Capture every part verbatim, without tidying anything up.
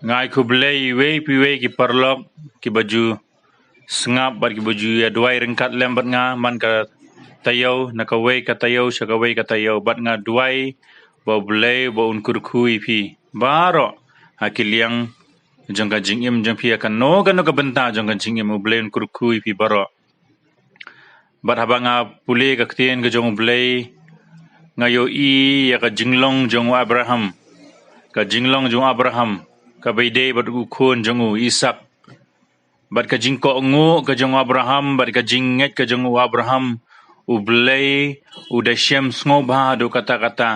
Nga ai khublei iwei pa iwei ki paralok kiba ju sngap bad kiba ju ïa duwai ryngkat lem bad nga man ka taïew, na kawei ka taïew sha kawei ka taïew, bad nga duwai ba U Blei ba un kyrkhu ïa phi baroh ha ki liang jong ka jingim jong phi, ha kano kano ka bynta jong ka jingim, U Blei un kyrkhu ïa phi baroh. Bad haba nga pule ka ktien ka jong U Blei, nga ïohi ïa ka jinglong jong u Abraham, ka jinglong jong u Abraham kaba ïadei bad u khun jong u Isak. Bad ka jingkohnguh ka jong u Abraham bad ka jingngeit ka jong u Abraham, U Blei u da shem sngewbha haduh katta katta.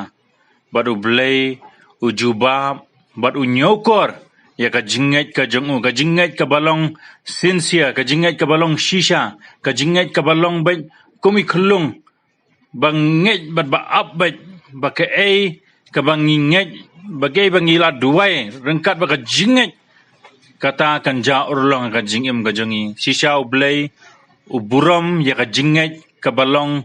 Bad U Blei u jubab bad u ñiewkor ïa ka jingngeit ka jong u, ka jingngeit kaba long sincere, ka jingngeit kaba long shisha, ka jingngeit kaba long beit kum i khyllung, ba ngeit bad ba ap beit ba kaei kaba ngi ngeit, ba kaei ba ngi la duwai ryngkat bad ka jingngeit, kata kan jia urlong ha ka jingim ka jong ngi. Shisha U Blei u burom ïa ka jingngeit kaba long,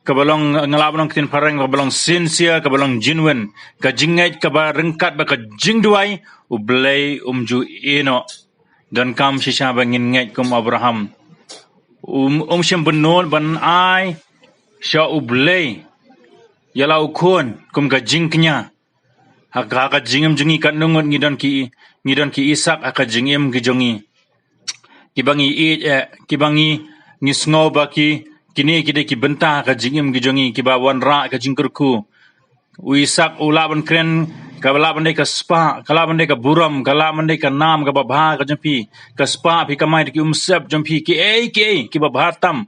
kaba long, nga lah ban ong ktien phareng, kaba long sincere, kaba long genuine, ka jingngeit kaba ryngkat bad ka jingduwai, U Blei um ju ïehnoh. Donkam shisha ba ngin ngeit kum u Abraham. Um, um shym bynnud ban ai sha U Blei ïa la u khun kum ka jingkñia. Ha ka, ha ka jingim jong ngi katno ngut ngi don ki, ngi don ki Isak ha ka jingim ki jong ngi, kiba ngi ïeit, eh, kiba ngi, ngi sngew ba ki, kine ki dei ki bynta ha ka jingim ki jong ngi, kiba wanrah ka jingkyrkhu. U Isak u lah ban kren, ka lah ban dei ka spah, ka lah ban dei ka burom, ka lah ban dei ka nam kaba bha ka jong phi, ka spah phi kamai da ki umsep jong phi, kiei kiei kiba bha tam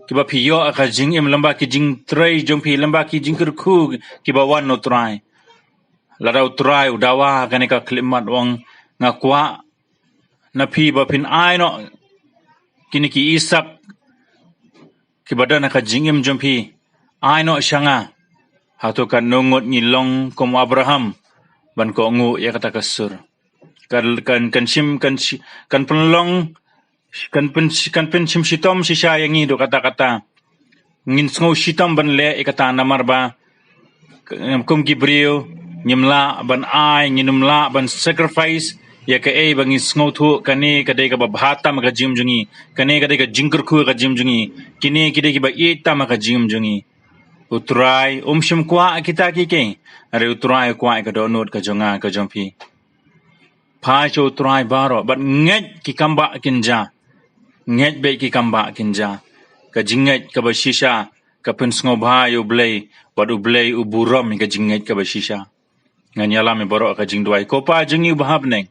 kiba phi ïoh ha ka jingim lyngba ki jingtrei jong phi, lyngba ki jingkyrkhu kiba wan na U Trai. Lada U Trai u dawa ha kane ka khyllipmat, u ong, nga kwah na phi ba phin ai noh kine ki Isak kiba don ha ka jingim jong phi, ai noh sha nga. Hato katno ngut ngi long kum u Abraham ban kohnguh ïa kata ka sur? Kan, kan, kan shim, kan shi-, kan pynlong, kan pyn, kan pynshim shitom shisha ïa ngi haduh katta katta. Ngin sngew shitom ban leh ïa kata namar ba kum ki briew ngim lah ban ai, ngim lah ban sacrifice ïa kaei ba ngi sngewthuh kane ka dei kaba bha tam ha ka jingim jong ngi, kane ka dei ka jingkyrkhu ha ka jingim jong ngi, kine ki dei kiba ïeit tam ha ka jingim jong ngi. U Trai um shym kwah kita kiei kiei, hynrei U Trai u kwah ïa ka dohnud ka jong nga ka jong phi. Phai sha U Trai baroh bad ngeit ki kam ba kin jia. Ngeit beit ki kam ba kin jia. Ka jingngeit kaba shisha ka pynsngewbha ïa U Blei, bad U Blei u burom ïa ka jingngeit kaba shisha. Ngan ïalam ïa baroh ha ka jingduwai. Ko Pa jong ngi uba ha bneng,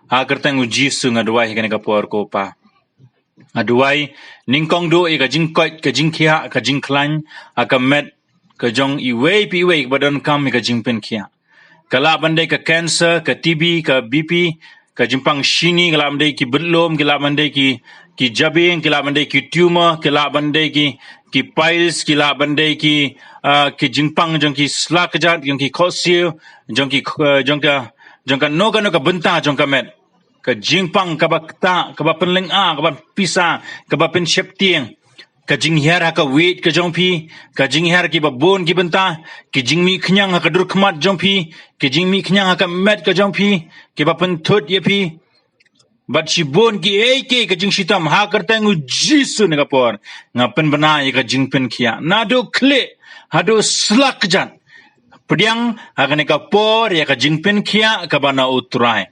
ha ka kyrteng U Jisu nga duwai ha kane ka por ko Pa. Nga duwai nyngkong duh ïa ka jingkoit, ka jingkhiah, ka jingkhlaiñ ha ka met ka jong iwei pa iwei ba donkam ïa ka jingpynkhiah. Ka lah ban dei ka cancer, ka T B, ka B P, ka jingpang shini, ka lah ban dei ki bit lum, ki lah ban dei ki, ki jabieng, ki lah ban dei ki tumor, ki lah ban dei ki, ki piles, ki lah ban dei ki, ah, ki jingpang jong ki slakjat, jong ki khohsiew, jong ki, ah, jong ka, jong kano kano ka bynta jong ka met. Ka jingpang kaba ktah, kaba pynlyngngoh, kaba pisa, kaba pynsheptieng. Ka jinghiar ha ka weight ka jong phi, ka jinghiar kiba bun ki bynta, ki jingmih khñiang ha ka dur khmat jong phi, ki jingmih khñiang ha ka met ka jong phi, kiba pynthut ïa phi. Bad shibun kiei kiei ka jingshitom, ha ka kyrteng U Jisu ha kane ka por nga pynbna ïa ka jingpynkhiah. Naduh khlieh haduh slakjat, pdiang ha kane ka por ïa ka jingpynkhiah kaba na U Trai.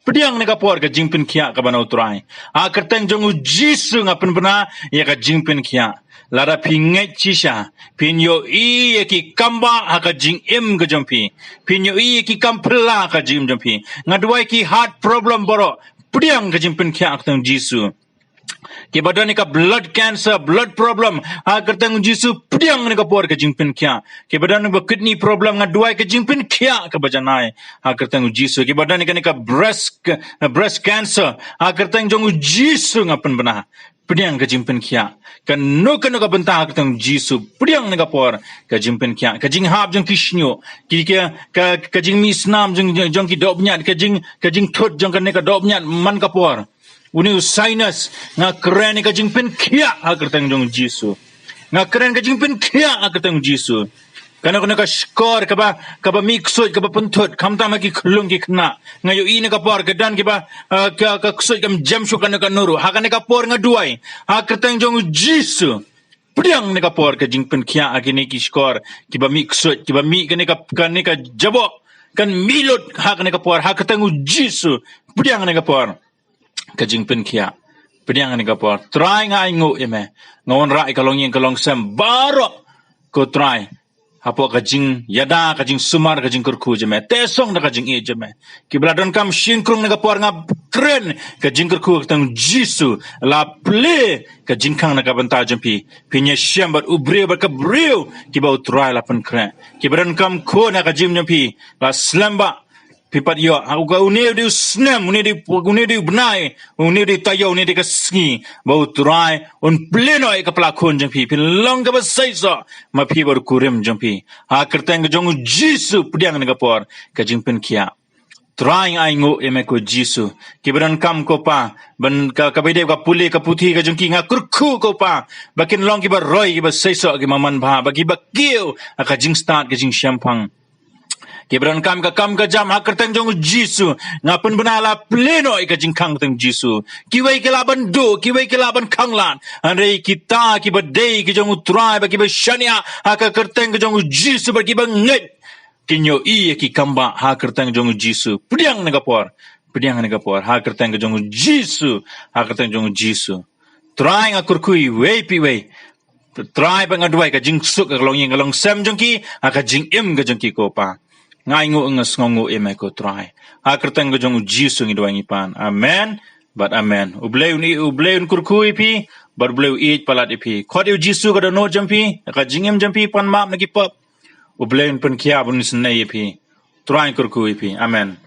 Pdiang ha kane ka por ka jingpynkhiah kaba na U Trai. Ha ka kyrteng jong U Jisu nga pynbna ïa ka jingpynkhiah. Lada phi ngeit shisha, phin ïohi ïa ki kam ba ha ka jingim ka jong phi. Phin ïohi ïa ki kam phylla ha ka jingim jong phi. Nga duwai ki heart problem baroh, pdiang ka jingpynkhiah ha ka kyrteng U Jisu. Kiba don ïa ka blood cancer, blood problem, ha ka kyrteng U Jisu, pdiang ha kane ka por ka jingpynkhiah. Kiba don ïa ka kidney problem, nga duwai ka jingpynkhiah kaba janai, ha ka kyrteng U Jisu. Kiba don ïa ka, ïa ka breast, breast cancer, ha ka kyrteng jong U Jisu nga pynbna. Pdiang ka jingpynkhiah. Kano kano ka bynta ha ka kyrteng U Jisu, pdiang ha kane ka por ka jingpynkhiah. Ka jinghap jong ki shñiuh, ki, ka, ka, ka jingmih snam jong, jong, jong ki dohbniat, ka jing, ka jingthut jong kane ka dohbniat man ka por. Une u sinus, nga kren ïa ka jingpynkhiah ha ka kyrteng jong U Jisu. Nga kren ka jingpynkhiah ha ka kyrteng U Jisu. Kano kano ka shkor kaba, kaba mih ksuid, kaba pynthut, khamtam ha ki khyllung ki khynnah. Nga ïohi na ka por ka don kiba, ah, ka, ka ksuid kam jem shuh kano kano ruh. Ha kane ka por nga duwai, ha kyrteng jong u Jisu, pdiang na ka por ka jingpynkhiah ha kine ki shkor kiba mih ksuid, kiba mih kane ka, kane ka jaboh, kan mih lut ha kane ka por, ha kyrteng u Jisu, pdiang na ka por ka jingpynkhiah. Pdiang na ka por. Trai, nga ainguh ïa me. Nga wanrah ïa ka longïing ka longsem baroh, ko Trai, hapoh ka jingïada, ka jingsumar, ka jingkyrkhu jong me. Te song da ka jingïeit jong me. Kiba la donkam shynkrung na ka por, nga kren ka jingkyrkhu ha ka kyrteng Jisu. La plie ka jingkhang na ka bynta jong phi. Phin ïashem bad u briew bad ka briew kiba u Trai la pynkhreh. Kiba donkam khun ha ka jingim jong phi, la slem bha. Phi pat ïoh, ha, u ka, une u dei u snem, une u dei, une u dei u bnai, une u dei u taïew, une u dei ka sngi ba u Trai un plie noh ïa ka pla khun jong phi. Phin long kaba seisoh ma phi bad u kurim jong phi. Ha kyrteng ka jong u Jisu, pdiang na ka por ka jingpynkhiah. Trai, nga ainguh ïa me ko Jisu. Kiba donkam ko Pa, ban ka, kaba ïadei ka pule ka puthi ka jong ki, nga kyrkhu ko Pa, ba kin long kiba roi, kiba seisoh, kiba manbha, ba kiba kiew ha ka jingstad, ka jingshemphang. Kiba donkam ka kam ka jam, ha kyrteng jong u Jisu, nga pynbna, la plie noh ïa ka jingkhang ha ka kyrteng Jisu. Kiwei ki lah ban duh, kiwei ki lah ban khanglad. Hynrei kita kiba dei ki jong u Trai, ba kiba shaniah ha ka kyrteng ka jong u Jisu, ba kiba ngeit, kin ïohi ïa ki kambah ha ka kyrteng jong u Jisu. Pdiang na ka por, pdiang na ka por, ha ka kyrteng ka jong u Jisu, ha ka kyrteng jong u Jisu. Trai, nga kyrkhu iwei pa iwei. Trai, ba nga duwai ka jingsuk, ka longïing ka longsem jong ki, ha ka jingim ka jong ki ko Pa. Nga ainguh, nga sngewnguh ïa me ko Trai. Ha ka kyrteng ka jong u Jisu ngi duwai ngi pan. Amen. Bad amen. U Blei un, u Blei un kyrkhu ïa phi, bad u Blei u ïeit palat ïa phi. Khot ïa u Jisu ka dohnud jong phi, ha ka jingim jong phi, pan map na ki pop. U Blei un pynkhiah bad un isynei ïa phi. Trai kyrkhu ïa phi. Amen.